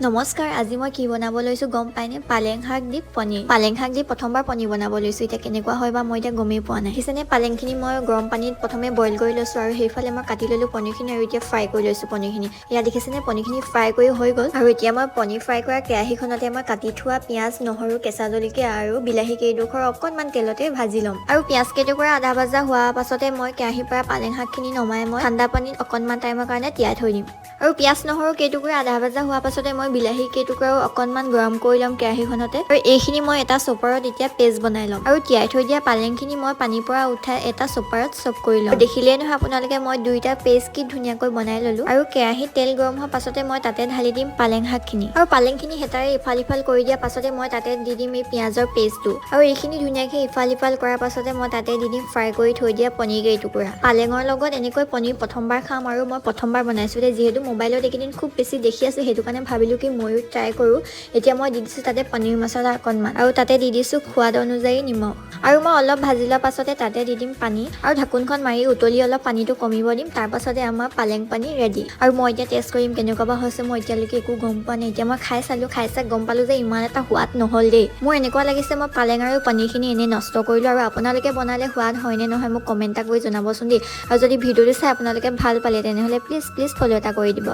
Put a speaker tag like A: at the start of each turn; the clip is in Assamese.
A: নমস্কাৰ, আজি মই কি বনাব লৈছোঁ গম পাইনে? পালেং শাক দি পনীৰ। পালেং শাক দি প্ৰথমবাৰ পনীৰ বনাব লৈছোঁ। এতিয়া কেনেকুৱা হয় বা মই এতিয়া গমেই পোৱা নাই। দেখিছেনে, পালেংখিনি মই গৰম পানীত প্ৰথমে বইল কৰি লৈছোঁ আৰু সেইফালে মই কাটি ল'লোঁ পনীৰখিনি আৰু এতিয়া ফ্ৰাই কৰি লৈছোঁ পনীৰখিনি। এয়া দেখিছেনে, পনীৰখিনি ফ্ৰাই কৰি হৈ গ'ল। আৰু এতিয়া মই পনীৰ ফ্ৰাই কৰা কেৰাহীখনতে মই কাটি থোৱা পিঁয়াজ, নহৰু, কেঁচা জলকীয়া আৰু বিলাহী কেইডোখৰ অকণমান তেলতে ভাজি ল'ম। আৰু পিঁয়াজ কেইটুকুৰা আধা ভাজা হোৱাৰ পাছতে মই কেৰাহীৰ পৰা পালেং শাকখিনি নমাই মই ঠাণ্ডা পানীত অকণমান টাইমৰ কাৰণে তিয়াই থৈ দিম। আৰু পিঁয়াজ, নহৰু কেইটুকুৰা আধা ভাজা হোৱাৰ পাছতে মই বিলাহী কেইটুকুৰাও অকণমান গৰম কৰি ল'ম কেৰাহীখনতে। আৰু এইখিনি মই এটা চপাৰত এতিয়া পেষ্ট বনাই ল'ম। আৰু তিয়াই থৈ দিয়া পালেংখিনি মই পানীৰ পৰা উঠাই এটা চপাৰত চপ কৰি ল'ম। দেখিলেই নহয় আপোনালোকে, মই দুইটা পেষ্ট কি ধুনীয়াকৈ বনাই ল'লো। আৰু কেৰাহীত তেল গৰম হোৱাৰ পাছতে মই তাতে ঢালি দিম পালেং শাকখিনি। আৰু পালেংখিনি হেতাৰে ইফাল সিফাল কৰি দিয়াৰ পাছতে মই তাতে দি দিম এই পিঁয়াজৰ পেষ্টটো। আৰু এইখিনি ধুনীয়াকৈ ইফাল সিফাল কৰাৰ পাছতে মই তাতে দি দিম ফ্ৰাই কৰি থৈ দিয়া পনীৰ কেইটুকুৰা। পালেঙৰ লগত এনেকৈ পনীৰ প্ৰথমবাৰ খাম আৰু মই প্ৰথমবাৰ বনাইছোঁ দেই। যিহেতু মোবাইলত এইকেইদিন খুব বেছি দেখি আছোঁ, সেইটো কাৰণে ভাবিলোঁ কি ময়ো ট্ৰাই কৰোঁ। এতিয়া মই দি দিছোঁ তাতে পনীৰ মছলা অকণমান আৰু তাতে দি দিছোঁ সোৱাদ অনুযায়ী নিমখ। আৰু মই অলপ ভাজি লোৱাৰ পাছতে তাতে দি দিম পানী আৰু ঢাকোনখন মাৰি উতলি অলপ পানীটো কমিব দিম। তাৰ পাছতে আমাৰ পালেং পনীৰ ৰেডি। আৰু মই এতিয়া টেষ্ট কৰিম কেনেকুৱা বা হৈছে। মই এতিয়ালৈকে একো গম পোৱা নাই। এতিয়া মই খাই চালোঁ, খাই চাই গম পালোঁ যে ইমান এটা সোৱাদ নহ'ল দেই। মোৰ এনেকুৱা লাগিছে মই পালেং আৰু পনীৰখিনি এনেই নষ্ট কৰিলোঁ। আৰু আপোনালোকে বনালে সোৱাদ হয়নে নহয় মোক কমেণ্ট এটা কৰি জনাবচোন দেই। আৰু যদি ভিডিঅ'টো চাই আপোনালোকে ভাল পালে, তেনেহ'লে প্লিজ প্লিজ ফ'ল' এটা কৰি দিব।